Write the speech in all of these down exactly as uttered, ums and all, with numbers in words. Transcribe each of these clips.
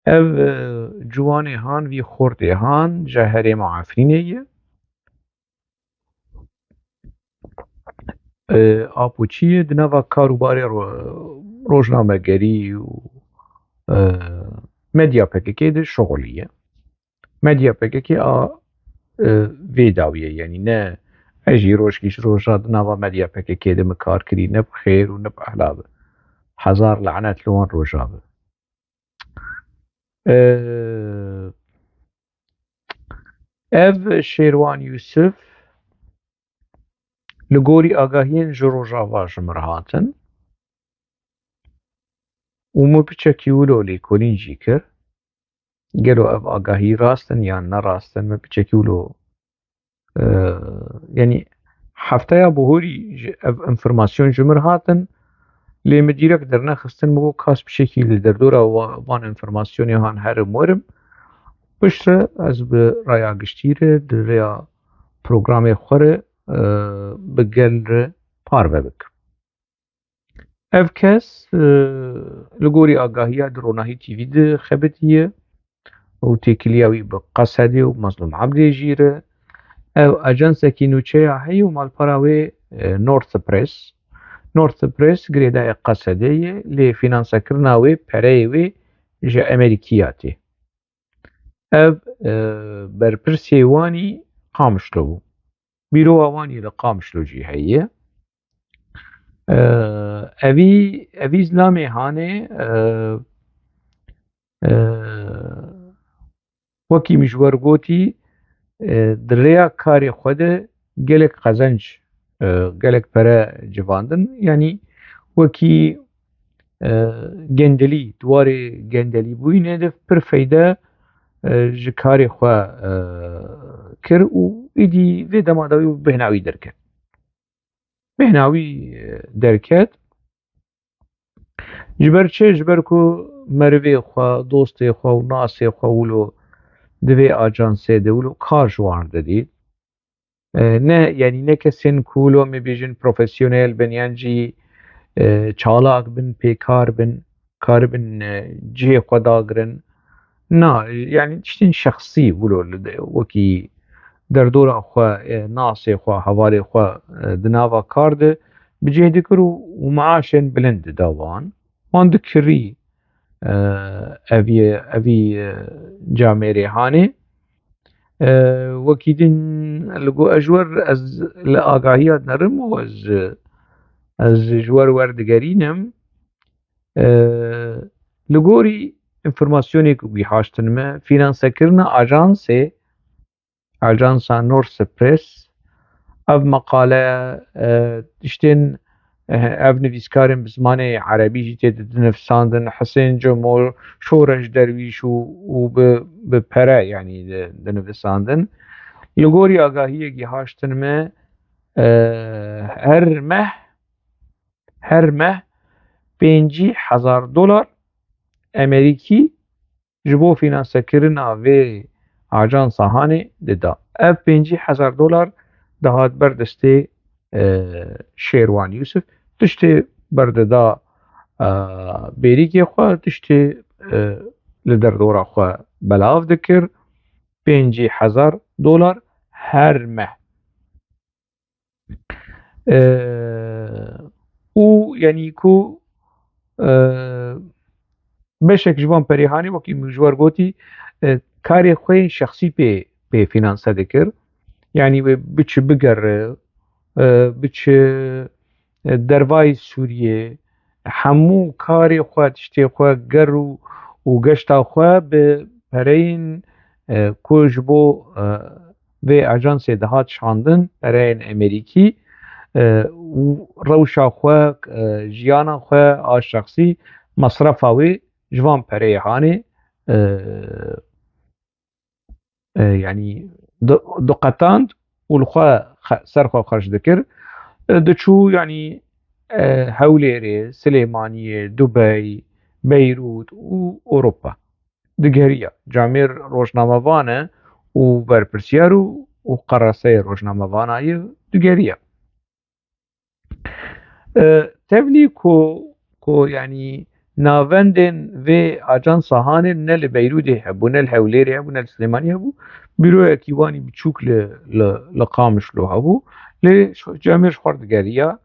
Ev, e, ciwanê han vî xortê han ji herêma Efrînê ye. E, Apoçî ye, di nava kar û barê ro-, rojnamegerî û, e, medya P K K de şixulî ye. Medya P K K a, e, vê dawiyê, yanî ne ez jî rojkî ji roja di nava medya P K K de min kar kirî, ne bi xêr û ne bi ehla bi. Hezar lanet li wan roja bi. E, ev Şêrwan Yûsif li gorî agahiyên ji Rojava ji min re hatin û min piçekî wilo lêkolîn jî kir. Gelo ev agahî rast in yan ne rast in, min piçekî wilo, e, yanî hefteya bihorî ji ev înformasyon ji min re hatin, lê min dîrek dernexistin, min got kas piçekî li derdora wa-, van înformasyonê han herim werim. Piştre ez bi raya giştî re, di rêya programê xwe re, e, bi gel re parve bikim. Ev kes, e, li gorî agahiya di Ronahî T V de xebitiye û têkiliya wî bi Qesedê û Mezlûm Ebdê jî re. Ev ajansekî nûçeya heye û malpera wê, e, North Press. North Press girêdayê Qesedê ye, lê fînansekirina wê, pereyê wê ji Amerîkiya tê. Ev, e, berpirsê wanî Qamişlo bû. Bîrowa wanî li Qamişlo jî heye. E, evî, evî zilamê hanê, e, e, wekî min ji we re gotî, e, di rêya karê xwe de gelek qezenc, e, gelek pere civandin. Yanî wekî, e, gendelî, di warê gendelîbûyînê de pir feyde, e, ji karê xwe, e, kir û îdî vê dema de wî bêhna wî derket. Bêhna wî, e, derket. Ji ber çi? Ji ber ku merivê xwe, dostê xwe û nasê xwe wilo di vê ajansê de wilo kar ji wan re didît. E, ne, yanî ne kesên ku wilo em ê bêjin profesyonel bin yan jî, e, çalak bin, pêkar bin, karibin, e, cihê xwe dagirin. Na, yanî tiştên şexsî wilo li de, wekî derdora xwe, e, nasê xwe, hevalê xwe, e, di nava kar de bi cih dikir û, û maaşên bilind dida wan. Wan dikirî, e, evî, evî, e, camêrê hanê. E, wekî din li go-, ez ji we re, ez li agahiya dinerim û ez, ez ji we re werdigerînim. E, li gorî înformasyonê ku wî haştin me, fînansekirina ajansê, ajansa North Press, ev meqale, e, tiştên, e, ev nivîskarên bi zimanê erebî jî tê di, dinivîsandin, Hisên Cemo, Şoreş Derwîş û, û bi, bi pere, yanî di, dinivîsandin. Li gorî agahiyekî haştin me, e, her meh, her meh pêncî hezar dolar Amerîkî ji bo fînansekirina vê ajansa hanê dida. Ev pêncî hezar dolar dihat ber destê, e, Şêrwan Yûsif. Tiştê berdida, e, bêrîkê xwe, tiştê, e, li derdora xwe belav dikir. Pêncî hezar dolar her meh. E, û yanî ku, e, beşek ji van perê hanê, wekî min ji we re gotî, e, karê xwe yên şexsî pê, pê fînanse dikir. Yanî wê biçi bigere, e, biçi, e, dervayî Sûriyê, hemû karê xwe, tiştê xwe, ger û, û geşta xwe bi pereyên, e, ku ji bo, e, vê ajansê dihat şandin, pereyên Amerîkî, e, û rewşa xwe, e, jiyana xwe a şexsî, mesrefa wê ji van pereyê hanê, e, e, yanî di-, diqetand û li xwe xe-, ser xwe xerc dikir. E, diçû, yanî, e, Hewlêrê, Silêmaniyê, Dubey, Beyrût û Ewropa. Digeriya. Camêr rojnamevane û berpirsiyar û, û qereseyê rojnamevana ye, digeriya. E, tevlî ku, ku, yanî, navendên vê ajansa hanê ne li Beyrûdê hebû, ne li Hewlêrê hebû, ne li Silêmaniyê hebû. Bîroyekî wanî biçûk li, li, li Qamişlo hebû. Lê Cemêr ji xwe re digeriya.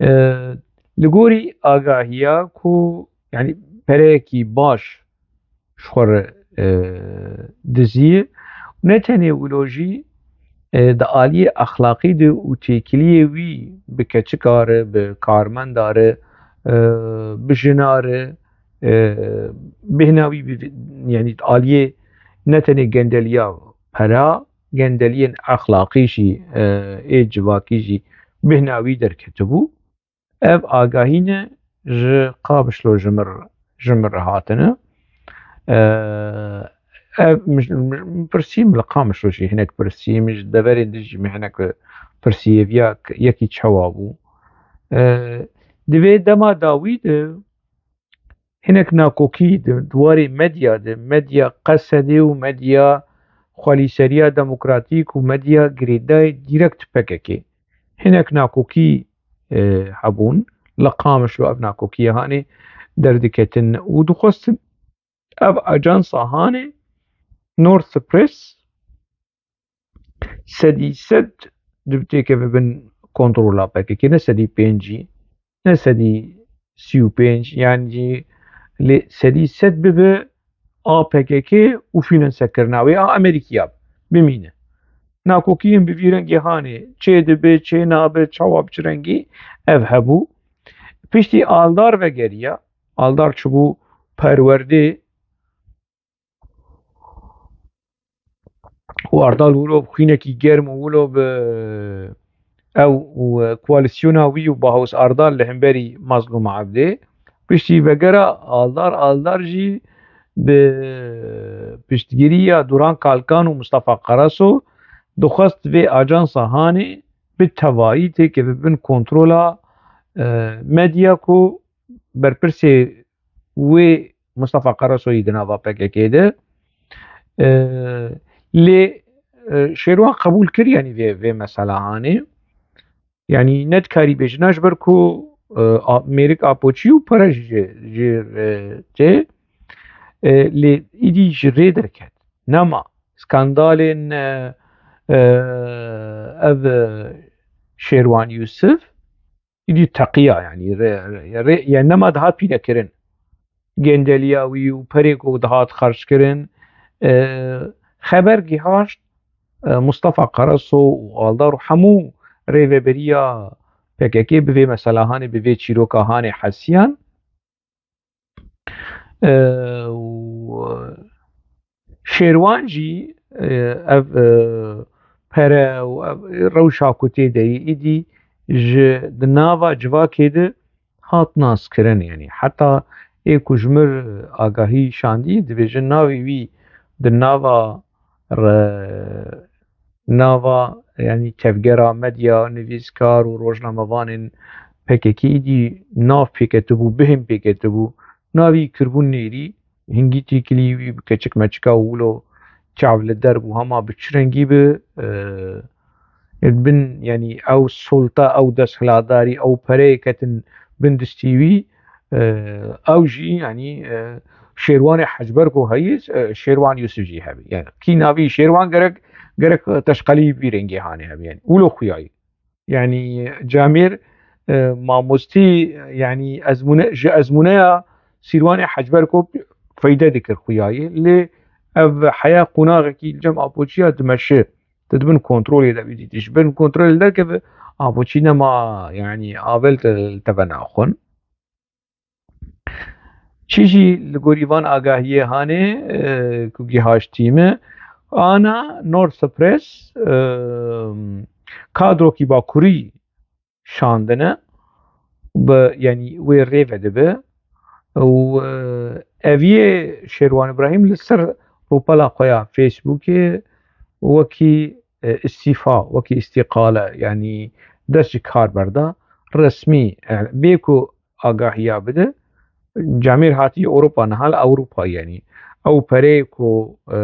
E, li gorî agahiya ku, yanî pereyekî baş ji xwe re, e, diziye. Ne tenê wilo jî, e, di aliyê exlaqî de û têkiliyê wî bi keçika re, bi karmenda re, e, bi jina re, e, bêhna wî bi, yanî di aliyê ne tenê gendeliya pera, gendeliyên exlaqî jî, e, ê civakî jî bêhna wî derketibû. Ev agahî ne ji Qamişlo ji min, ji min re hatine. E, ev mij-, mij-, min pirsî, min li Qamişlo jî hinek pirsî, min ji deverên din jî min hinek pirsî, vêya k-, yekî çawa bû. E, di vê dema dawî de hinek nakokî di, di warê medya de, medya Qesedê û medya Xwelîseriya Demokratîk û medya girêdayê dîrekt P K K. Hinek nakokî, e, hebûn. Li Qamişlo ev nakokiyê hanê derdiketin û dixwestin ev ajansa hanê North Press sedî sed dibtêkeve bin kontrola P K K, ne sedî pêncî, ne sedî sî û pênc, yanî lê sedî sed bibe a P K K û fînansekirina wê a Amerîkiya bimîne. Nakokiyên bi vî rengê hanê çê dibe, çê nabe, çawa, bi çi rengî, ev hebû. Piştî Aldar vegeriya, Aldar çibû perwerdê û Erdal wilo bi xwînekî germ û wilo bi ew û koalîsyona wî û Bahûs Erdal li hemberî Mazlûm Ebdê. Piştî vegera Aldar, Aldar jî bi piştgiriya Duran Kalkan û Mustafa Karaso dixwest vê ajansa hanê bi tevayî têkeve bin kontrola, e, medya ku berpirsê wê Mustafa Karasoyî di nava P K K de. E, lê, e, Şêrwan qebûl kir, yanî vê, vê mesela hanê. Yanî nedikarî bêjina ji ber ku, e, a-, Mêrik Apoçî û pere jî ji, ji, e, tê. E, lê îdî ji rê derket. Nema skandalên, e, e, ev, e, Şêrwan Yûsif îdî teqiya, yanî rê, rê, rê, yani nema dihat pînekirin. Gendeliya wî û perê ku dihat xerckirin, e, xeber gihaşt, e, Mustafa Karaso û Aldar û hemû rêveberiya P K K bi vê mesela hanê, bi vê çîroka hanê hesiyan. E, û Şêrwan jî, e, ev, e, pere û ev rewşa ku tê de yî, îdî ji di nava civakê de hat naskirin, yanî heta ê ku ji mir agahî şandî, dibêjin navê wî di nava re, nava, yanî tevgera medya, nivîskar û rojnamevanên P K K îdî nav pêketibû, bihên pêketibû, navî kiribûn nêrî, hingî têkilî wî bi keçik meçika û wilo çav li derb û hema bi çi rengî bi, e, bin, yanî ew sulta, ew desthilatdarî, ew pereyê ketin bin distî wî, e, ew jî, yanî, e, Şêrwanê Hecber ku heyî, e, Şêrwan Yûsif jî hebî. Yani kî navî Şêrwan gerek, gerek teşqelî vî rengê hanê hebî. Yani wilo xuyayî. Yanî Camêr, e, mamostî, yanî ezmûne, ji ezmûneya Sîrwanê Hecber ku feyde dikir xuyayî. Lê ev heya qonaxekî li cem Apoçiya dimeşi. Di bin kontrolê de bî dîtî. Ji bin kontrolê derkeve, Apoçî nema, yanî avel te, te venaxwin. Çi jî li gorî van agahiyê hanê, e, ku gihaştî me, ana North Press, e, kadrokî bakurî şandine, bi, yanî wê rê vedibe û, e, eviyê Şêrwan Îbrahîm li ser rûpela xwe ya Facebookê wekî, e, îstîfa, wekî îstîqale, yanî dest ji kar berda, resmî, e, bê ku agahiya bide. Camêr hatî Ewropa, niha li Ewropa, yanî ew pereyê ku, e,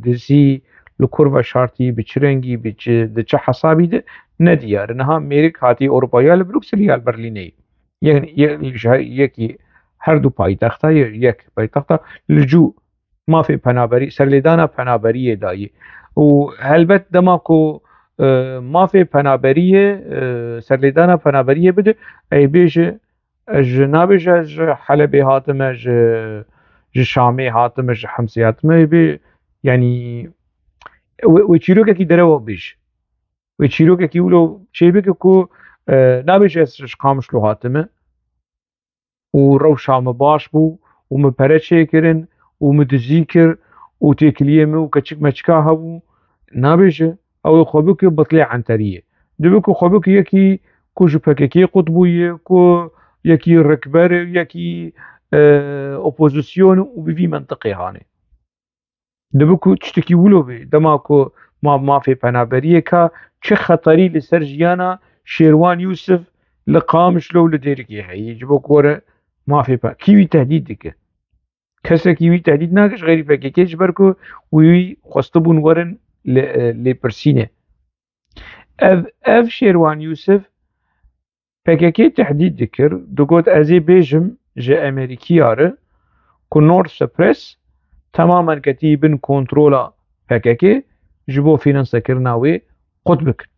dizî, li kur veşartî, bi çi rengî, bi çi, di çi hesabî de, ne diyar e. Niha mêrik hatî Ewropa, ya li Brukselî ya li Berlînê. Yek, yek, yekî her du paytexta yek paytexta li cû mafê penaberî, serlêdana penaberiyê dayî. Û helbet dema ku e, mafê penaberiyê, e, serlêdana penaberiyê bide, ey bêje, ez ji nabêje, ez ji Helebê hatime, ji, ji Şamê hatime, ji Hemsê hatime, ê bê, yanî, wê, wê çîrokekî derewa bêje. Wê çîrokekî wilo çêbike ku, e, nabêje ez ji Qamişlo hatime û rewşa min baş bû û min pere çêkirin û min dizî kir û têkiliyê min û keçik meçika hebû. Nabêje, ew ê xwe bike bitlê enteriyê. Dibe ku xwe bike yekî ku ji P K K qut bûye, ku yekî rikber e, yekî, e, opozîsyon û bi vî mentiqê hanê. Dibe ku tiştekî wilo bê, dema ku ma mafê penaberiyê ka çi xeterî li ser jiyana Şêrwan Yûsif li Qamişlo û li Dêrikê heye, ji bo ku were mafê pe-, kî wî tehdît dike? Kesekî wî tehdît nake ji xeyrî P K K, ji ber ku wî xwestibûn werin lê, lêpirsînê. Ev, ev Şêrwan Yûsif P K K tehdît dikir, digot, ez ê bêjim ji Amerîkiya re ku North Cyprus temamen ketî bin kontrola P K K ji bo fînansekirina wê qut bikin.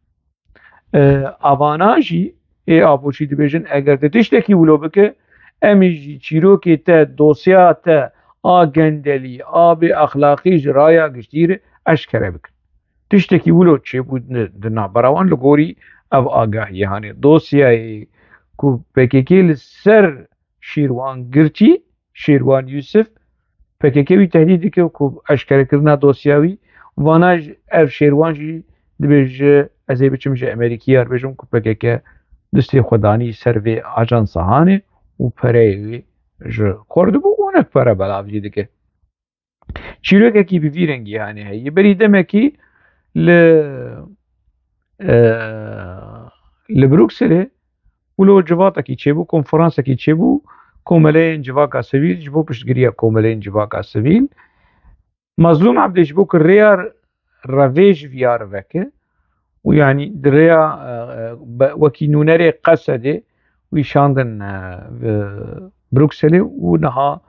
E, avana jî ê Apoçî dibêjin, eger tu tiştekî wilo bike, em ê jî çîrokê te, dosya te a gendelî, a bê exlaqî ji raya giştî re eşkere bikin. Tiştekî wilo çêbû di, di navbera wan li gorî ev agahiyê. Hanê dosyayê ku P K K li ser Şîrwan girtî, Şîrwan Yûsif, P K K wî tehdît dike ku eşkerekirina dosya wî, vana ji, ev Şêrwan jî dibêje, ez ê biçim ji Amerîkî ya bêjim ku P K K distê xwe danî ser vê ajansa hanê û pereyê wî ji xwe re dibû û hinek pere belav jî dike. Çîrokekî bi vî rengî hanê heye. Berî demekî li, e, li Brukselê wilo civatekî çêbû, konferansekî çêbû, komeleyên civaka sivîl, ji bo piştgiriya komeleyên civaka sivîl. Mazlûm Ebdê ji bo ku rêya revê ji viya re veke û yanî di rêya, e, e, be-, wekî nûnerê Qesedê wî şandin, e, bi Brukselê û niha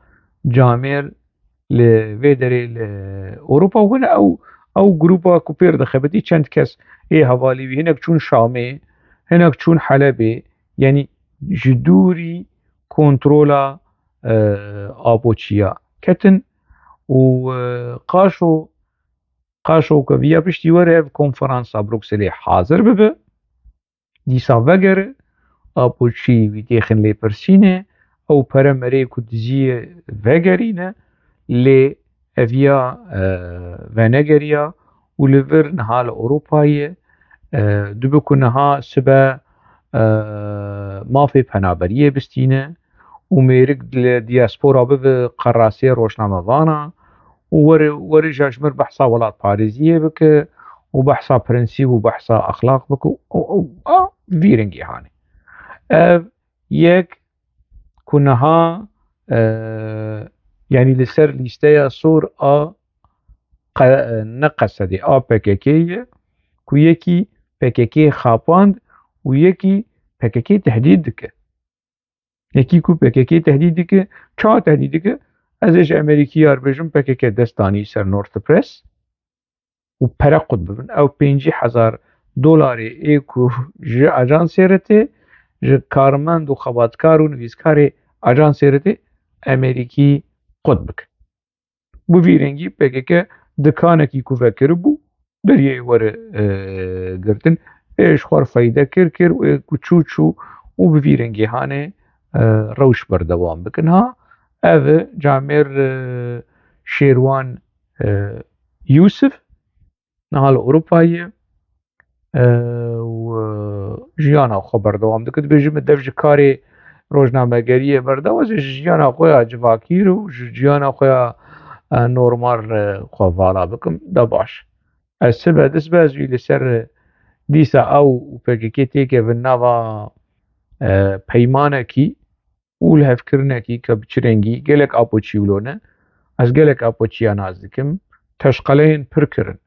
camêr li vê derê li Ewropa û hine ew, ew grûpa ku pêr dixebitî çend kes ê hevalî wî, hinek çûn Şamê, hinek çûn Helebê, yanî ji dûrî kontrola, e, Apoçiya ketin û, e, Qaşo, Qaşo ku viya piştî were ev konferansa Brukselê hazir bibe, dîsa vegere, Apoçî wî têxin lêpirsînê, ew pere merê ku diziyê vegerîne, lê eviya, e, venegeriya û li vir niha li Ewropayê, e, dibe ku niha sibe, e, mafê penaberiyê bistîne û mêrik li diaspora bibe qerasê rojnamevana û were, were jajmir behsa welatparêziyê bike û behsa prensîp û behsa exlaq bike û, û, û a vî rengî hanê. Ev yek ku niha, e, yanî li ser lîsteya sor a qe-, ne Qesedê, a P K K ye, ku yekî P K K xapand û yekî P K K tehdît dike. Yekî ku P K K tehdît dike, çawa tehdît dike? Ez ê ji Amerîkî ya re bêjim, P K K dest danî ser North Press û pere qut bibin. Ew pêncî hezar dolarê ê ku ji ajansê re tê, ji karmend û xebatkar û nivîskarê ajansê re tê, Amerîkî qut bikin. Bi vî rengî P K K dikanekî ku vekiribû, deriyê were, e, girtin. Ê ji xwe re feyde kir, kir, ê ku çû, çû û bi vî rengî hanê, e, rewş berdewam bikin. Ha, ev camêr, e, Şêrwan, e, Yûsif niha li Ewropayê, e, û, e, jiyana xwe berdewam dike. Dibêje min dev ji karê rojnamegeriyê berde, ez ê ji jiyana xwe ya civakî re û ji jiyana xwe ya, e, normal re xwe vala bikim. De baş. Ez sibe, disbe ez wî li ser, e, dîsa ew û P K K têkevin nava, e, peymanekî û lihevkirinekî ke bi çi rengî gelek Apoçî wilo ne. Ez gelek Apoçiya nas dikim. Teşqeleyên pir kirin.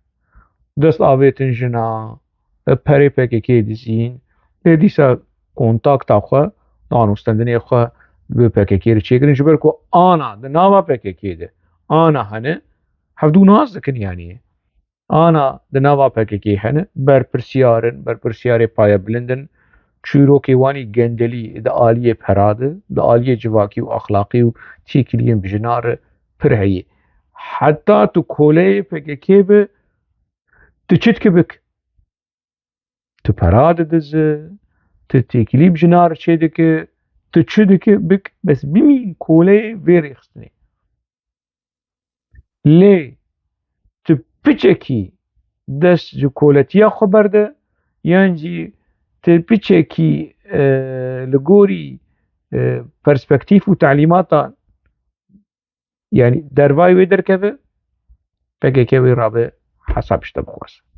Dest avêtin jina, e, perê P K K dizîn. Lê dîsa kontakta xwe, danûstendinê xwe bi P K K re çêkirin, ji ber ku ana di nava P K K de ana hene, hevdû nas dikin yanî. Ana di nava P K K hene, berpirsiyar in, berpirsiyarê payebilind in, çîrokê wan î gendelî di aliyê pera de, di aliyê civakî û exlaqî û têkiliyên bi jina re pir heye. Heta tu koleyê P K K be, tu çi dike bik? Tu pera didize, tu têkilî bi jina re çêdike, tu çi dike bik, bes bimî koleyê vê rêxistinê. Lê tu piçekî dest ji koletiya xwe berde, yan jî tu piçekî, e, li gorî, e, perspektîf û telîmatan, yanî dervayê wê derkeve, P K K wê rabe hesab ji te bixwaze.